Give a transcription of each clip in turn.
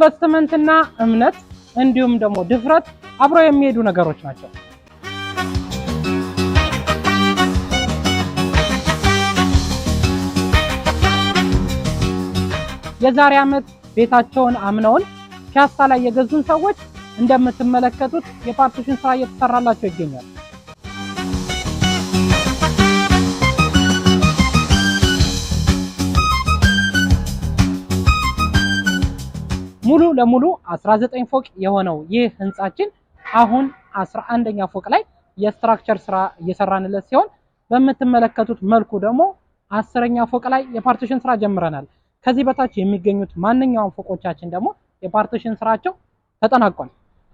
ኢንቨስትመንትና እምነት እንዲሁም ደግሞ ድፍረት አብረው የሚሄዱ ነገሮች ናቸው። የዛሬ ዓመት ቤታቸውን አምነውን ፒያሳ ላይ የገዙን ሰዎች እንደምትመለከቱት የ partition ስራ እየተሰራላቸው ይገኛል። ሙሉ ለሙሉ 19 ፎቅ የሆነው ይህ ህንጻችን አሁን 11ኛ ፎቅ ላይ የ structure ስራ እየሰራንለት ሲሆን፣ በምትመለከቱት መልኩ ደግሞ 10ኛ ፎቅ ላይ የ partition ስራ ጀምረናል። ከዚህ በታች የሚገኙት ማንኛውም ፎቆቻችን ደግሞ የ partition ስራቸው ተጠናቋል።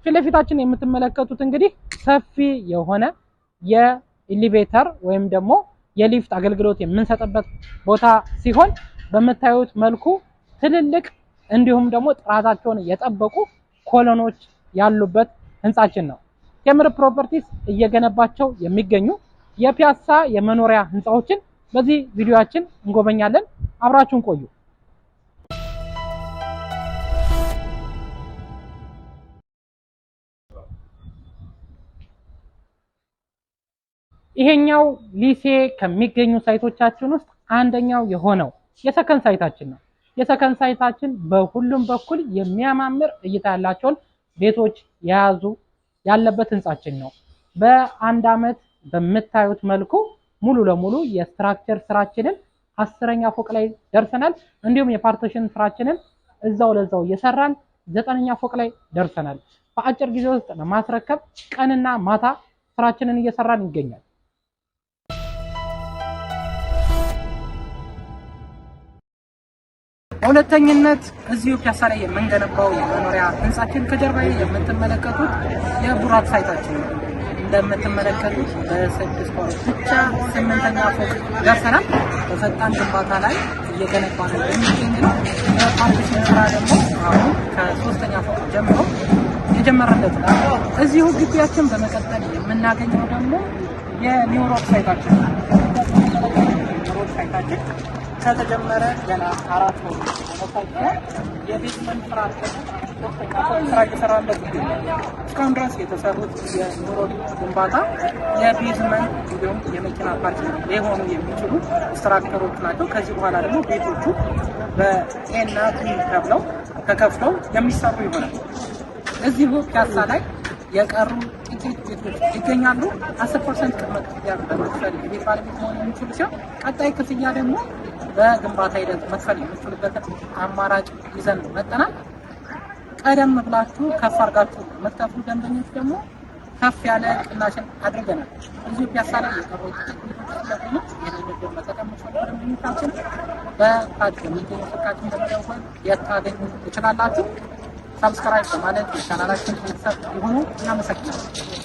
ፊት ለፊታችን የምትመለከቱት እንግዲህ ሰፊ የሆነ የ elevator ወይም ደግሞ የሊፍት አገልግሎት የምንሰጥበት ቦታ ሲሆን፣ በምታዩት መልኩ ትልልቅ እንዲሁም ደግሞ ጥራታቸውን የጠበቁ column ኦች ያሉበት ህንጻችን ነው። ቴምር ፕሮፐርቲስ እየገነባቸው የሚገኙ የፒያሳ የመኖሪያ ህንፃዎችን በዚህ ቪዲዮአችን እንጎበኛለን። አብራችሁን ቆዩ። ይሄኛው ሊሴ ከሚገኙ site ኦቻችን ውስጥ አንደኛው የሆነው የሰከንድ site ኣችን ነው። የሰከንድ site ኣችን በሁሉም በኩል የሚያማምር እይታ ያላቸውን ቤቶች የያዙ ያለበት ህንጻችን ነው። በአንድ አመት በምታዩት መልኩ ሙሉ ለሙሉ የ structure ስራችንን 10ኛ ፎቅ ላይ ደርሰናል። እንዲሁም የ partition ስራችንን እዛው ለዛው እየሰራን 9ኛ ፎቅ ላይ ደርሰናል። በአጭር ጊዜ ውስጥ ለማስረከብ ቀንና ማታ ስራችንን እየሰራን ይገኛል። በሁለተኝነት እዚሁ ፒያሳ ላይ የምንገነባው የመኖሪያ ህንጻችን ከጀርባ የምትመለከቱት የቡራክ site ኣችን ነው። እንደምትመለከቱት በ6 ወር ብቻ 8ኛ ፎቅ ደርሰናል። በፈጣን ግንባታ ላይ እየገነባ ነው የሚገኝ ነው። የ partition ስራ ደግሞ አሁን ከሶስተኛ ፎቅ ጀምሮ የጀመረለት ነው። እዚሁ ግቢያችን በመቀጠል የምናገኘው ደግሞ የኒውሮድ site ኣችን ነው። ኒውሮድ site ኣችን ከተጀመረ ገና 4 ወር ሲሆን የ basement ስራ ሶስተኛ ፎቅ ስራ እየሰራለት ይገኛል። እስካሁን ድረስ የተሰሩት የኒውሮድ ግንባታ የ basement እንዲሁም የመኪና parking ሊሆኑ የሚችሉ structure ኦች ናቸው። ከዚህ በኋላ ደግሞ ቤቶቹ በ A ና B ተብለው ተከፍለው የሚሰሩ ይሆናል። እዚሁ ፒያሳ ላይ የቀሩ ጥቂት ቤቶች ይገኛሉ። 10% ቅድመ ክፍያ በመክፈል የቤት ባለቤት መሆን የሚችሉ ሲሆን፣ ቀጣይ ክፍያ ደግሞ በግንባታ ሂደት መክፈል የሚችሉበትን አማራጭ ይዘን መጥተናል። ቀደም ብላችሁ ከፍ አድርጋችሁ የምትከፍሉ ደንበኞች ደግሞ ከፍ ያለ ቅናሽን አድርገናል። እዚሁ ፒያሳ ላይ የቀሩ ጥቂት ቤቶች ስለሆኑ ይህንን እድል መጠቀም የምትፈልጉ ደንበኞቻችን በታች በሚገኙ ስልካችን በመደወል ልታገኙ ትችላላችሁ። Subscribe በማለት የቻናላችን ቤተሰብ ይሁኑ። እናመሰግናለን።